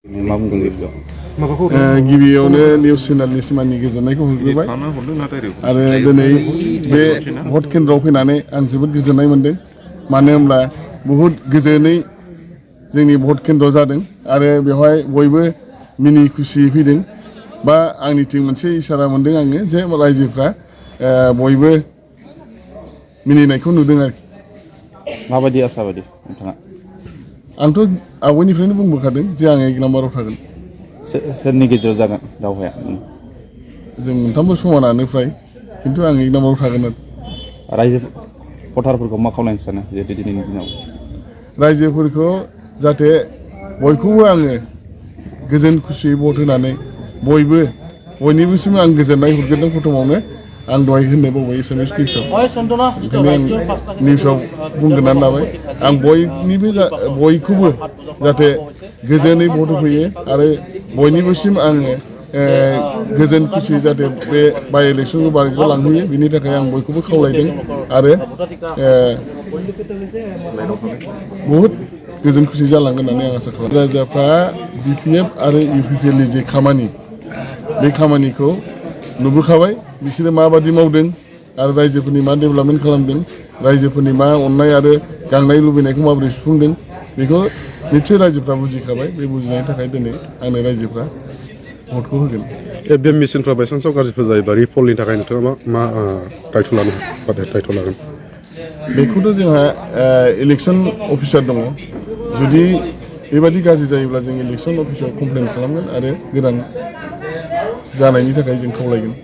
मा बुंगोन बेखौ गिबियावनो निउस चेनेलनि सिमानि गोजोननायखौ होग्रोबाय आरो दिनै बे भट केन्द्रआव फैनानै आं जोबोद गोजोननाय मोन्दों मानो होनब्ला बहुद गोजोनै जोंनि भट केन्द्र जादों आरो बेवहाय बयबो मिनि खुसि फैदों बा आंनिथिं मोनसे इसारा मोन्दों आङो जे रायजोफ्रा बयबो मिनिनायखौ नुदों आरोखि माबायदि आसा बायदि नोंथाङा आंथ' आवगायनिफ्रायनो बुंबोखादों जे आं 1 नाम्बाराव थागोन सोरनि गेजेराव जागोन दावहाया जों मोनथामबो समानानो फ्राय खिन्थु आं 1 नाम्बाराव थागोन आरो रायजो भटारफोरखौ मा खावलायनो सानो जिहेतु दिनैनि दिनाव रायजोफोरखौ जाहाथे बयखौबो आङो गोजोन खुसियै भट होनानै बयबो बयनिबोसिम आं गोजोननाय हरग्रोदों प्रथमावनो आं दहाय होननो बावबाय एसामिस निउसआव ओंखायनो आं निउसआव बुंग्रोनानै लाबाय आं बयखौबो जाहाथे गोजोनै भट होफैयो आरो बयनिबोसिम आङो गोजोन खुसि जाहाथे बे बाइ इलेक्सनखौ बारग'लांहोयो बिनि थाखाय आं बयखौबो खावलायदों आरो बहुद गोजोन खुसि जालांगोन होननानै आं आसा खालामो राजाफ्रा BPF आरो UPPLनि जे खामानि बे खामानिखौ नुबोखाबाय बिसोरो माबादि मावदों आरो रायजोफोरनि मा डेभेलपमेन्ट खालामदों रायजोफोरनि मा अननाय आरो गांनाय लुबैनायखौ माबोरै सुफुंदों बेखौ निस्सय रायजोफ्रा बुजिखाबाय बे बुजिनायनि थाखाय दिनै आंनो रायजोफ्रा भटखौ होगोन बे मिशनफ्रा बायसान्सआव गाज्रिफोर जायोबा रिपलनि थाखाय नोंथाङा मा दायथ' लागोन बेखौथ' जोंहा इलेक्सन अफिसार दङ जुदि बेबादि गाज्रि जायोब्ला जों इलेक्सन अफिसाव कमप्लेन खालामगोन आरो गोदान जानायनि थाखाय जों खावलायगोन